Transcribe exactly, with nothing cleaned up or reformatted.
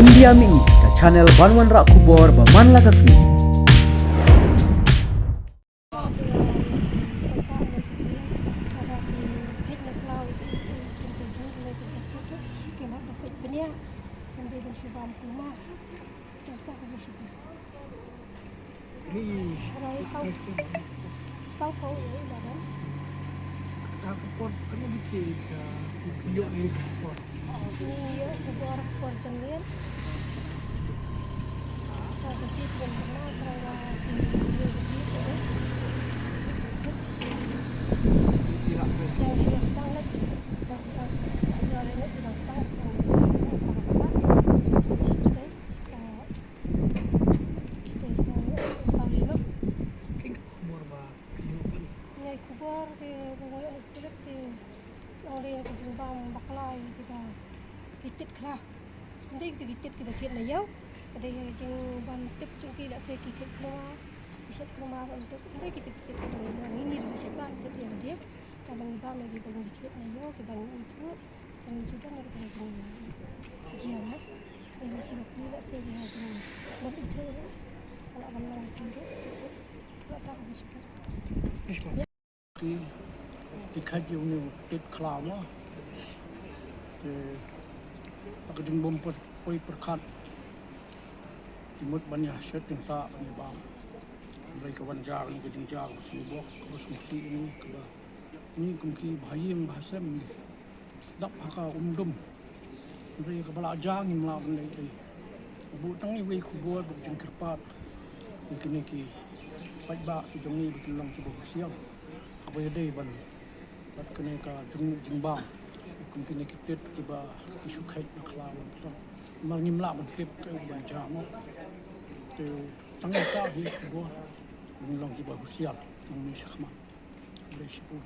India Mihmih, ka channel ban wanrah khubor ba man la ka sngi. Ngai khubor ke ngai ong tip te ong dei ka jingbam bakla ïa kita ki tit khla. Ndei kita ki tit kiba thied na ïew. Ka dei ka jingbam tip jong ki lehse ki thied khla. Ki shet khla ban tip. Ndei kita ki tit khla ngi ngi ruh ki shet ban tip ïa ka dei. Ka ban bam ïa ki ban ki thied na ïew ki ban ithuh. Ban ju don ïa ka jingjia na. Ïa ki lehse ki ha jing ban ithuh. Ka la ban long jingruh. Ka la ta ka bishkut. Ki, ki khat ïa une u tit khla mo. Te, ha ka jingbym poi pyrkhat. Ki mut ban ïa shet tyngta ban ïa bam. Hynrei ka wan jia kane ka jingjia kaba sngewbok, kaba sngewsih kane kaba. Ngi kum ki bahaïing bahasem ngi dap ha ka umdum. Hynrei kaba la jia ngim lah ban leh ei. Bun tang iwei i khubor bad jingkyrpad ïa kine ki paidbah ki jong ngi ba kin long kiba husiar. Kaba ïadei ban bad kane ka jong jingbam. Kum kine ki tit kiba ki shu kheit na khla. Namar ngim lah ban tip kaei ban jia mo. Te tang ïa ka hi khubor. Ban long kiba husiar. Nang ni shakhmat. Khublei shibun.